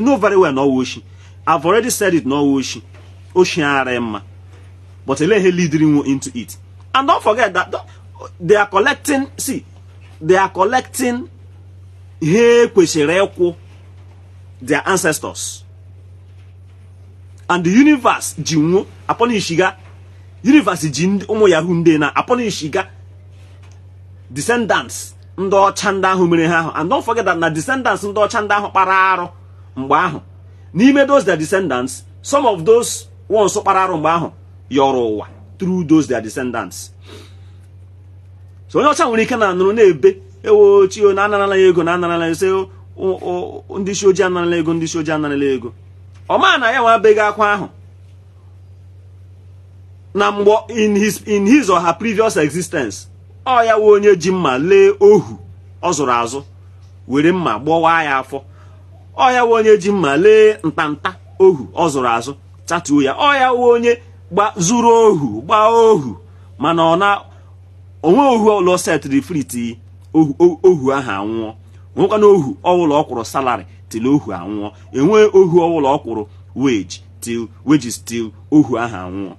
know very well no oshi. I've already said it, no oshi. Oshi are mma. But elehe leading into it. And don't forget that they are collecting, see, they are collecting he kwesịrị ịkwụ their ancestors. And the universe ji nwo apọnishiga, universe ji ụmụ yahoo ndị na apọnishiga descendants ndị ọcha ndị ahụ mere ha ahụ. And don't forget that na descendants ndị ọcha ndị ahụ kpara arụ mgbe ahụ, n'ime those their descendants, some of those ones kpara arụ mgbe ahụ yọrọ ụwa through those their descendants. So onye ọcha nwere ike na nụrụ na-ebe ewo chi na anarala ya ego na anarala ya sị ndị isi ojii anarala ego, ndị isi ojii anarala ego. Ọ ma na ya nwa abeghị akwa ahụ na mgbe in his or her previous existence, ọ ya wụ onye ji mma lee ohu ọ zụrụ azụ were mma gbọwa ya afọ, ọ ya wụ onye ji mma lee ntanta ohu ọ zụrụ azụ chatuo ya, ọ ya wụ onye zụrụ ohu gbaa ohu mana ọ na onwe ohu ọlụ setịrị free ohu ahụ anwụọ, nwekwana ohu ọwụla ọ kwụrụ salary till ohu anwụọ, enwe ohu ọwụla ọ kwụrụ wage till wages till ohu ahụ anwụọ.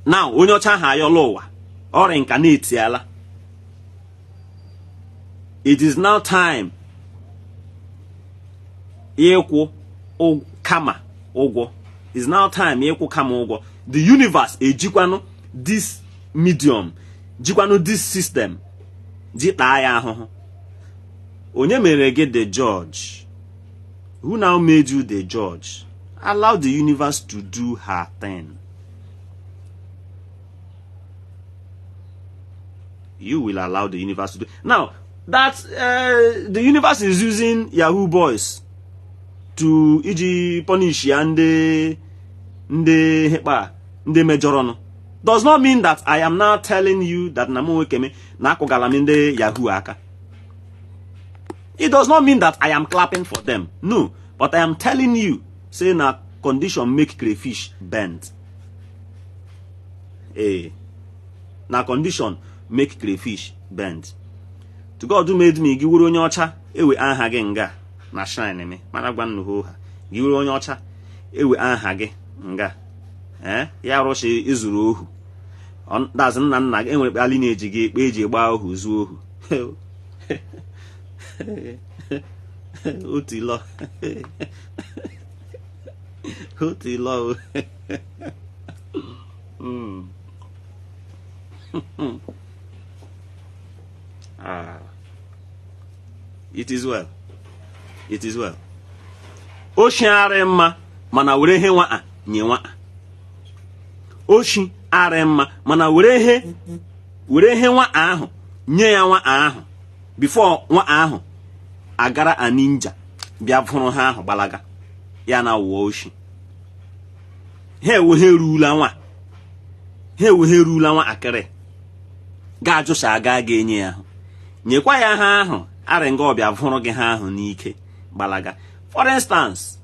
Now onye ọcha ahụ ayọla ụwa ọrịa nka na-etiala. It is now time ịkwụ kama ụgwọ. It's now time ịkwụ kama ụgwọ. The universe ejikwanụ this medium, jikwanụ this system ji taa ya ahụhụ. Onye mere gị the judge? Who now made you the judge? Allow the universe to do her thing. You will allow the universe to do. Now that the universe is using Yahoo boys to iji punish ya ndị ndị hekpa Ndị mejọrọnụ does not mean that I am now telling you that na m nwekeme na akwụgala m ndị yahoo aka. It does not mean that I am clapping for them. No, but I am telling you say na condition make crayfish bend. Ee, na condition make crayfish bend. To God who made me, gị wuru onye ọcha ewe aha gị nga na shrine me mana gwa nnukwu ha gị wuru onye ọcha ewe aha gị nga ee ya rụchi ịzụrụ ohu that's nna nna gị enwere kpa lineage gị ekpe eji gbaa ohu zuo ohu otu ịlọ otu ịlọ. Ah. It is well. It is well. Oshi arị mma mana were ihe nwa nye nwa. Oshi arị mma mana were ihe nwa ahụ nye ya nwa ahụ before nwa ahụ agara a ninja bịa vụrụ ha ahụ gbalaga ya na wụọ oshi. Ha ewe ha erula nwa. Ha ewe ha erula nwa akịrị. Ga-ajụsa aga ga-enye ya ahụ. Nyekwa ya ha ahụ arịnga ọbịa vụrụ gị ha ahụ n'ike gbalaga. For instance,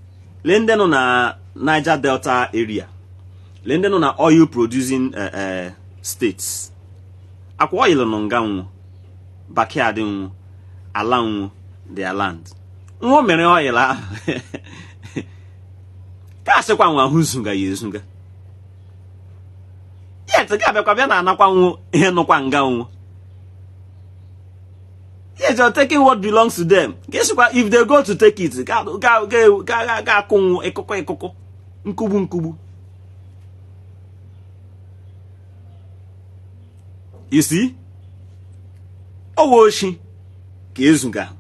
lee ndị nọ na Niger Delta area, lee ndị nọ na oil producing states. Akwa oil nọ nga nwụ, backyard nwụ, ala nwụ, their land. Nwa mere oil ahụ. Ka asịkwa nwa ahụ zunga ya ezunga. Yet ga-abịakwa bịa na anakwa nwụ ihe nụkwa nga nwụ. Yes, you're taking what belongs to them. Guess what? If they go to take it, ga ga ga ga ga akunwu ekoko ekoko, nkubu nkubu. You see? Owo oshi ka ezunga.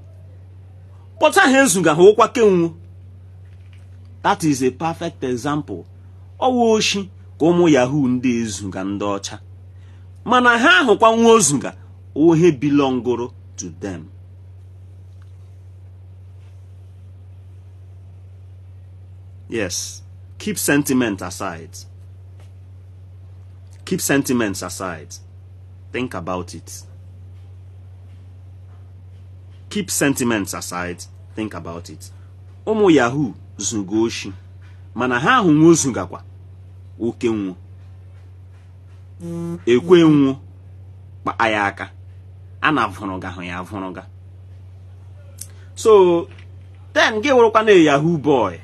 Pọta ha ezunga ha ụkwa kenwu. That is a perfect example. Owo oshi ka ụmụ yahoo ndị ezunga ndị ọcha. Mana ha ahụkwa nwa ozunga ohe belongoro to them. Yes, keep sentiment aside. Keep sentiments aside. Think about it. Keep sentiments aside. Think about it. Ụmụ yahoo zugo oshi mana ha ahụ nwa ozugakwa oke nwu ekwe nwu kpa ya aka a na vụrụga hụ ya vụrụga. So then gị wụrụkwa na yahoo boy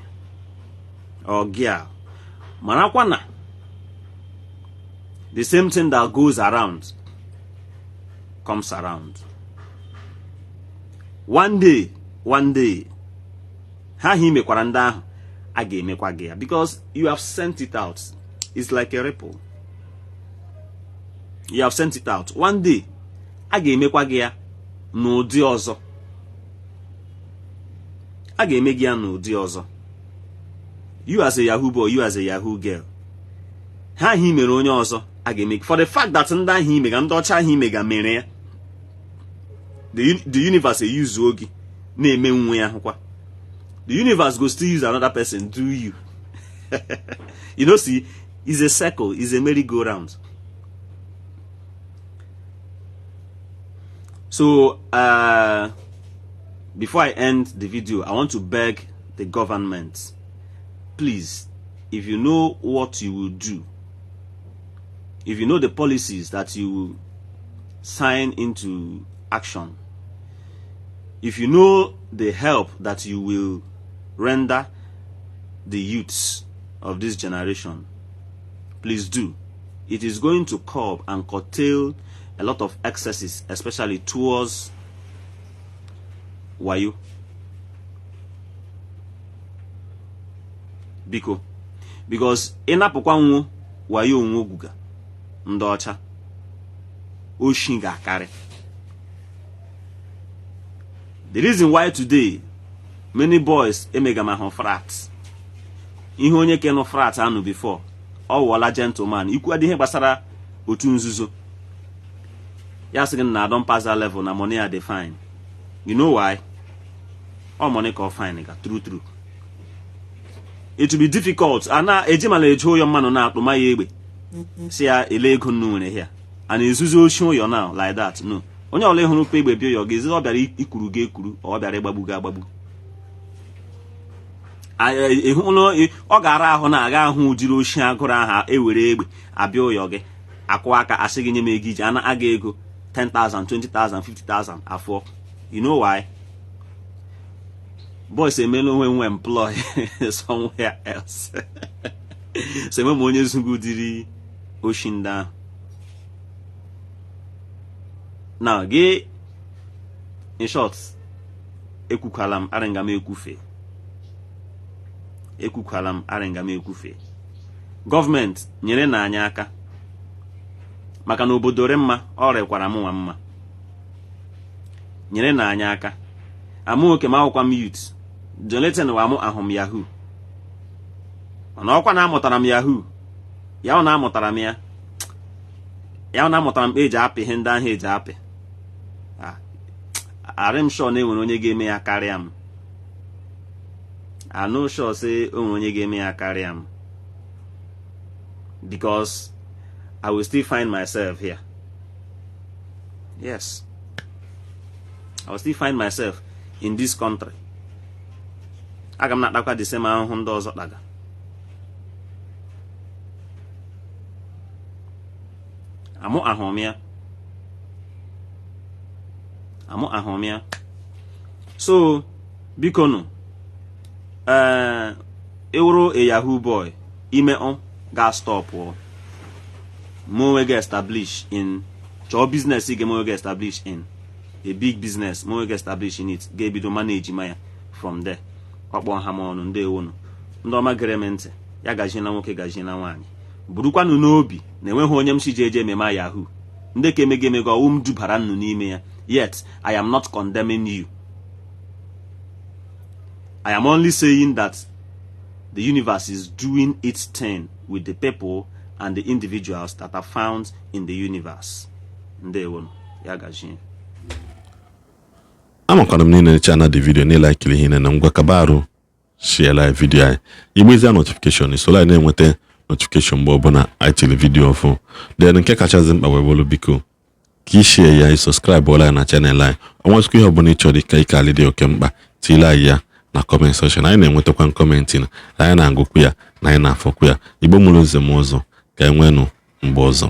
or girl, marakwa na the same thing that goes around comes around. One day, one day, ha hi mekwara ndị ahụ a ga-emekwa gị ya because you have sent it out. It's like a ripple. You have sent it out. One day, a ga-emekwa gị ya n'ụdị ọzọ. A ga-eme gị ya n'ụdị ọzọ. You as a yahoo boy, you as a yahoo girl. Ha hi mere onye ọzọ a ga-eme. For the fact that ndị ahụ imega, ndị ọcha ahụ imega mere ya, the universe eyuzuo gị na-eme nwe ya hụkwa. The universe go still use another person do you. You know, see, it's a circle, it's a merry-go-round. So, before I end the video, I want to beg the government, please, if you know what you will do, if you know the policies that you will sign into action, if you know the help that you will render the youths of this generation, please do. It is going to curb and curtail a lot of excesses, especially towards wayo. Biko, because ịnapụkwa nwo wayo onwe ogwuga ndị ọcha oshi ga-akarị. The reason why today many boys emegama frat, ihe onye kenụ frat anụ before ọ wụọla gentleman, ikwu adịghị gbasara otu nzuzo ya sị gị na don pass that level na money are fine. You know why? All money ka ọ fine ga true true. It will be difficult. Ana ejimala eje ụyọ mmanụ na-akpụ ma ya egbe. Si ya ele ego nnu nwere here. A na-ezuzi oshi ụyọ now like that? No. Onye ọbụla ịhụrụ pe egbe bịa ụyọ ga-ezi, ọ bịara ikuru gị ekuru, ọ bịara ịgbagbu gị agbagbu. Ịhụla, ọ ga-ara ahụ na aga ahụ ụdịrị oshi agụrụ aha ewere egbe abịa ụyọ gị, akwụ aka, asị gị nye m ego iji ana aga ego 10,000, 20,000, 50,000 afọ. You know why? Boys emela onwe nwe employ somewhere else, so enwe m onye zugwu ụdịrị oshi ndị ahụ. Now gị, in short, ekwukwala m arịnga m ekwufe, ekwukwala m arịnga m ekwufe. Gọọmenti nyere na anyị aka, maka na obodo rị mma, ọ rịkwara m nwa mma. Nyere na anyị aka. Amụ oke m akwụkwa m youth Jonathan wa mụ ahụ m yahoo, mana ọkwa na amụtara m yahoo ya ọ na-amụtara m ya, ya ọ na-amụtara m eji apị ihe ndị ahụ eji apị. Arị m sure na enwere onye ga-eme ya karịa m. Anụ sure sị o nwere onye ga-eme ya karịa m, because I will still find myself here. Yes, I will still find myself in this country. Aga m na-akpakwa the same ahụhụ ndị ọzọ kpaga. Amụ ahụm ya, amụ ahụm ya. So biko nụ, ee, ịwụrụ a yahoo boy ime ọ ga stop ma onwe gị establish in, chọọ business ị ga-eme onwe gị establish in a big business, ma onwe gị establish in it, ga-ebido manage ma ya from there. Ọkpọ ha m ọnụ. Ndị ewonu, ndị ọma gere m ntị, ya gajiela nwoke, gajiela nwaanyị. Burukwanụ n'obi na enweghị onye m si ji eje ememe yahoo. Ndị ka emego emego, ọwụ m dubara nnu n'ime ya. Yet I am not condemning you. I am only saying that the universe is doing its thing with the people and the individuals that are found in the universe. Ndewonu, ya gajie. Amakwana m niile necha na the video niile akiri ihe na ngwa kaba arụ share live video anyị, igbezia notification, isola anyị na-enweta notification mgbe ọbụla anyị tiri video ọfụ. Then nke kachasị mkpa wee bụrụ, biko, ka i share ya, i subscribe ọla ya na channel anyị. Ọnwezikwa ihe ọbụla ị chọrọ ka ike dị oke mkpa, tiile anyị ya na comment section. Anyị na-enwetakwa comment na anyị na-agụkwu ya na anyị na-afọkwu ya. Igbo mụrụ ụzọ m ụzọ ka e nweenụ mgbe ọzọ.